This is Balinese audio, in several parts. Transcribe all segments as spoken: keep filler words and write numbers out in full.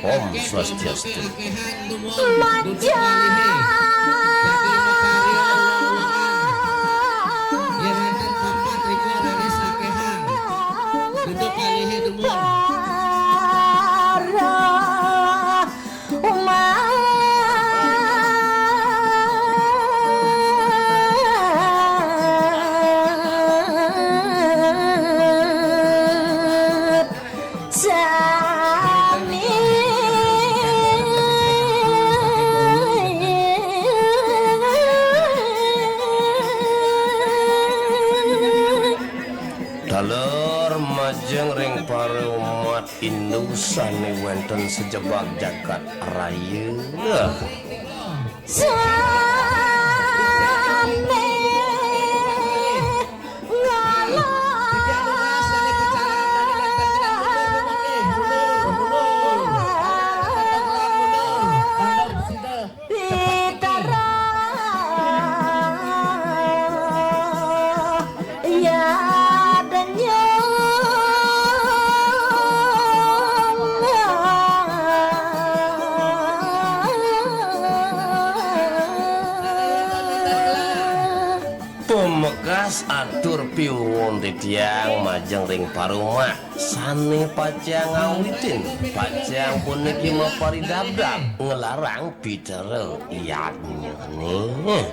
Om Swastiastu. Taler majeng ring para umat Hindu sane wenten sajebag jagat raya. Pamekas atur piwuhun titiang majeng ring parumat sane pacang ngawitin, pacang puniki maparidabdab nglarang pitra yadnyane.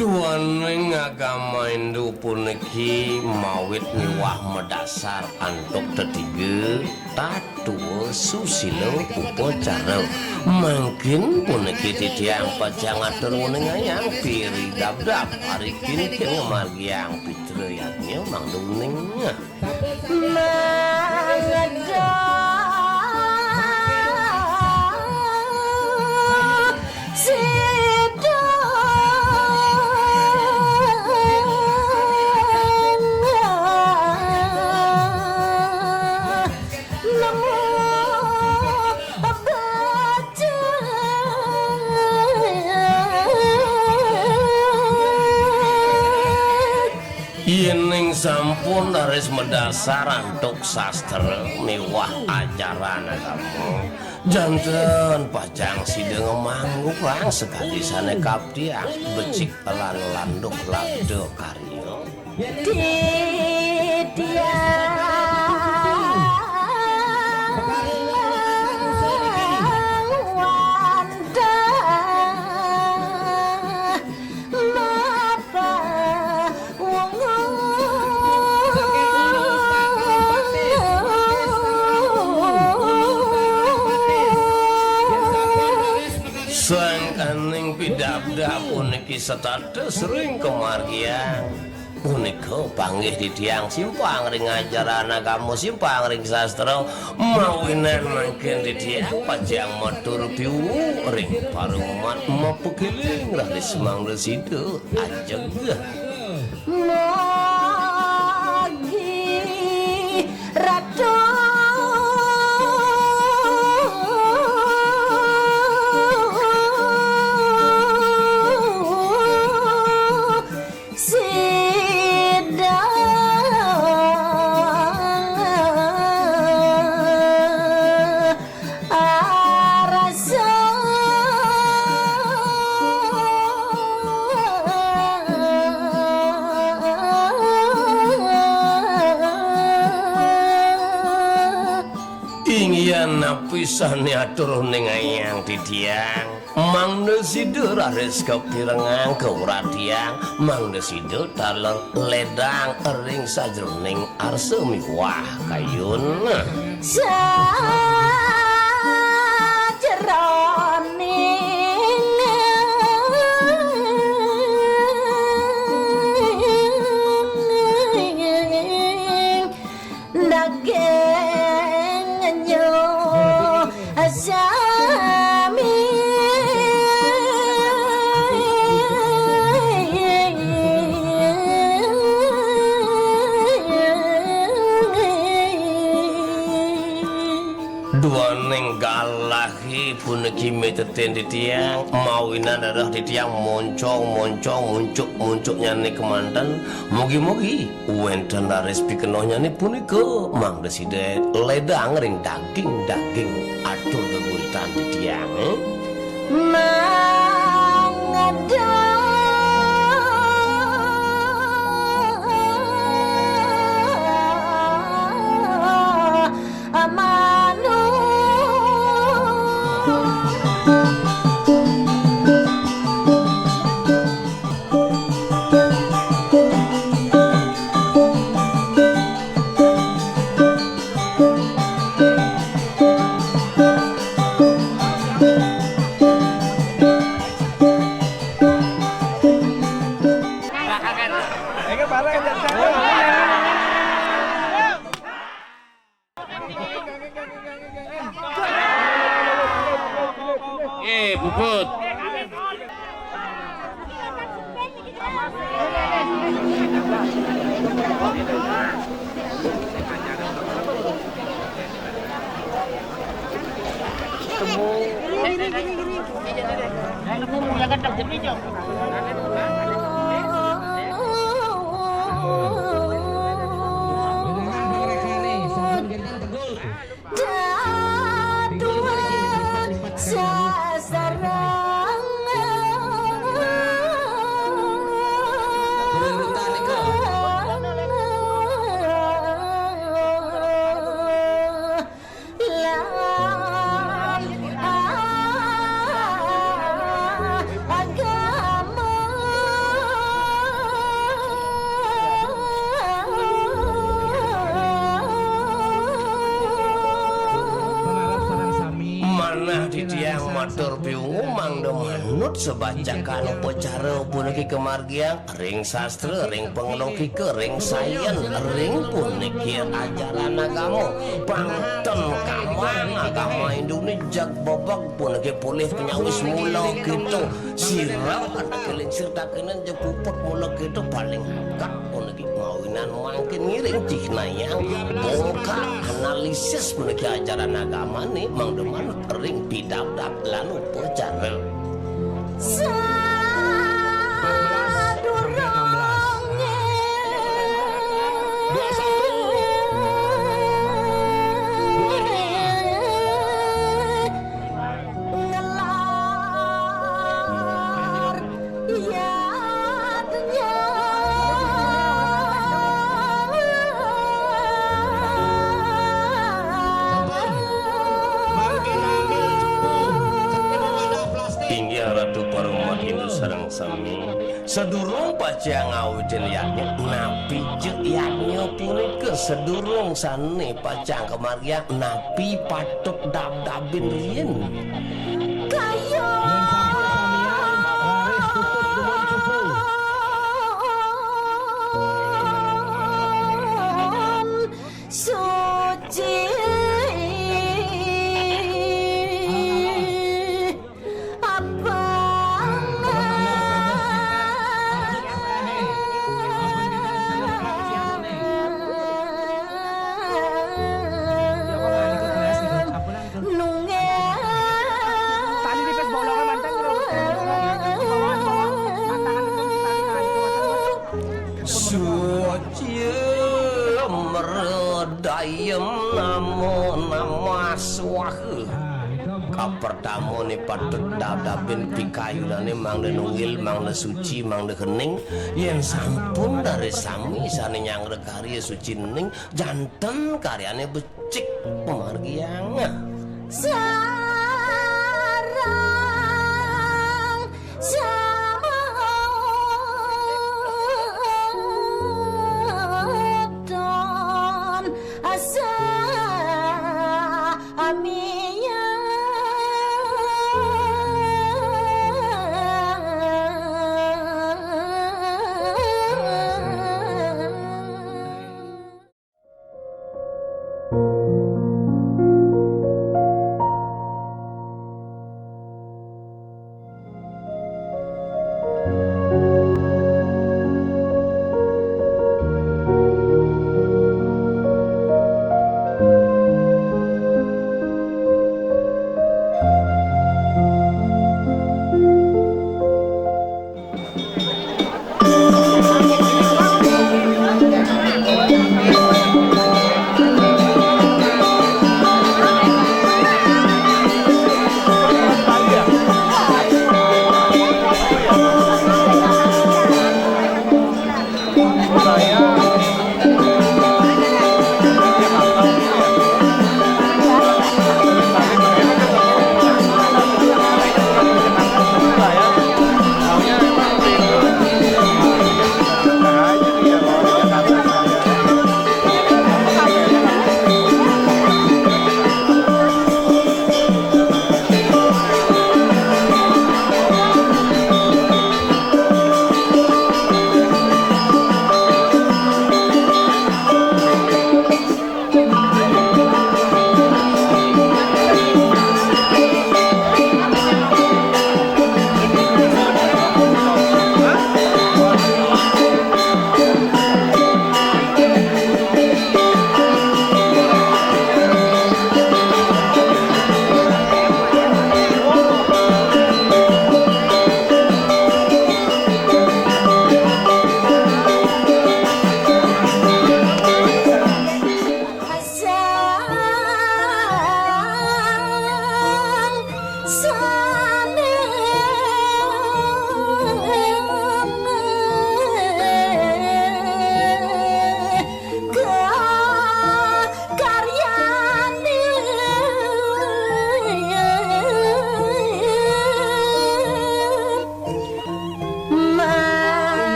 Duaning agama Hindu puniki mawit miwah madasar antuk tetiga, tatua, susila, upacara. Mangkin puniki titiang pacang atur uning ayang piri dabdab ari kinkin ngamargiang pitra yadnya mangda uning. Yening sampun raris madasar antuk sastra miwah ajaran agama, janten pacang sida ngamangguhang sakadi sane kabdiang becik lan landuk labda karya. Titiang wantah mapawungu. Sangkaning pidabdab puniki setata sering kamargiang. Punika panggih titiang simpang ring ajaran agama, simpang ring sastra, mawinan mangkin titiang pacang matur piwuh ring parumat mapakeling raris mangda sida ajeg. Mogi Ratu. Sida arsa. Inggihan napi sane atur uning ayang titiang? Mangda sida raris kapirengang, kauratiang, mangda sida taler ledang ring sajeroning arsa miwah kayun. Sajeroning daging Duaning galahé puniki mitetin titiang, mawinan rereh titiang moncong-moncong, muncuk-muncuknyané kemanten. Mugi-mugi wénten raris pikenohnyané punika, mangda sida ledang ring daging-daging atur geguritan titiangé. Mangda amanu. Eh, puput. Dadua sasarang. Lan agama. Manah titiang matur piwungu mangda manut sabacakan upacara puniki kamargiang ring sastra, ring panglogika, ring sayan, ring puniki ajaran agama. Pangten kamang agama Hinduné jag bebeg puniki polih panyawis mula kéto. Sira anak lingsir dakinan jeg puput mula kéto paling agak puniki mawinan mangkin ngiring cihnayang bongkar analisis puniki ajaran agamané mangda manut ring pidabdab lan upacara. Sadurungé ngelar yadnya. Inggih Ratu para umat Hindu sareng sami. Sadurung pacang ngawitin yadnya, napi ja yadnya punika? Sadurung sané pacang kamargiang, napi patut dabdabin riin? Kaya suci. Abang. Nunggah. Tali nipis bolongan mantan, bolongan, bolongan, tantangan itu tali, tali, bolongan. Suci merdayem namo namah swaha. Kapertamané patut dadabin pikayunané mangda nunggil, mangda suci, mangda kening. Yén sampun dari sami sané nyanggra karya suci ning, janten karyané becik pamargiang. Sareng sameton asa amia.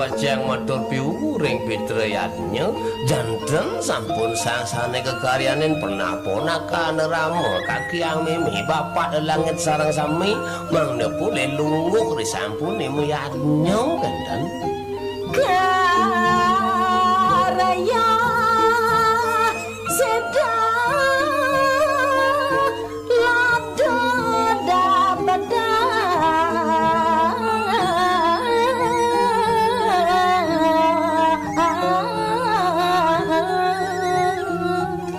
Pajang matur piwuring Pitra Yadnya, janten sampun sangsane kekaryanin penah ponakan rama kakiang mimi bapak langit sareng sami, mangda polih lungguh risampune mayadnya kenten. Karya sedang lada dabedah.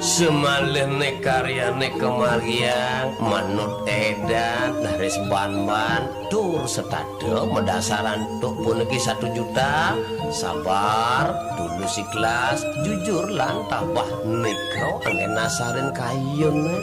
Semalihne karyane kamargiang manut edan, raris ban-ban tur setada madasaran tuk puniki satu juta, sabar, tulus ikhlas, jujur lan tabah nika anggen nasarin kayune.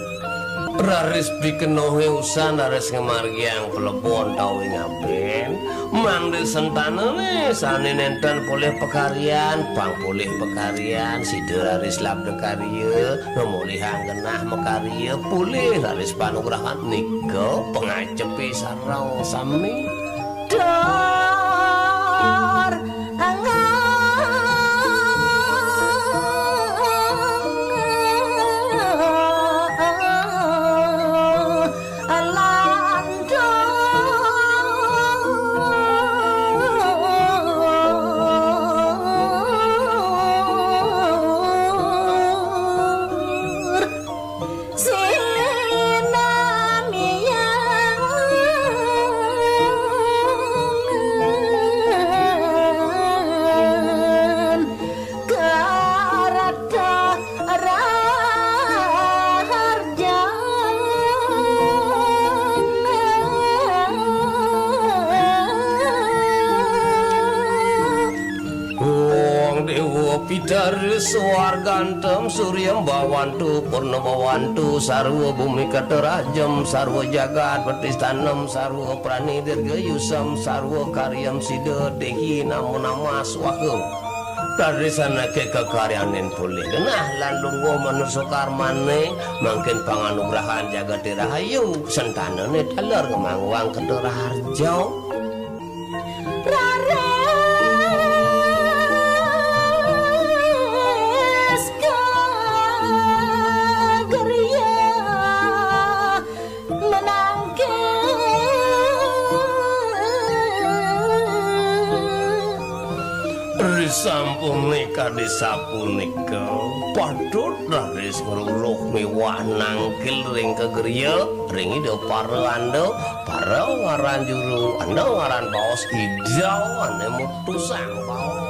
Raris pikenohe usan raris ngamargiang plebon tau ing aben, mangda sentanane sane nenten polih pakaryan, pang polih pakaryan, sida raris labda karya, ngamolihang genah makarya, polih raris panugrahan nika pangajepe sareng sami. Dor angang lantur. Sinamiyangan karata raharjana. Ong Dewa Pidarus swargantem suryam bawantu purnama wantu sarwa bumi katarajem sarwa jagat patistanem sarwa prani dirga yusam sarwa karyam sida dehi namo namah swaha. Raris anake kakaryanin polih genah lan lungguh manusa karmane, mangkin panganugrahan jagate rahayu, sentanane taler ngemangguang kata raharja. Raris ka griya menangke. Risampune kadi sapunika, patut raris ngruruh miwah nangkil ring kagriya, ring Ida Para Anda, Para ngaran juru, Anda ngaran baos Ida ane mutusang baos.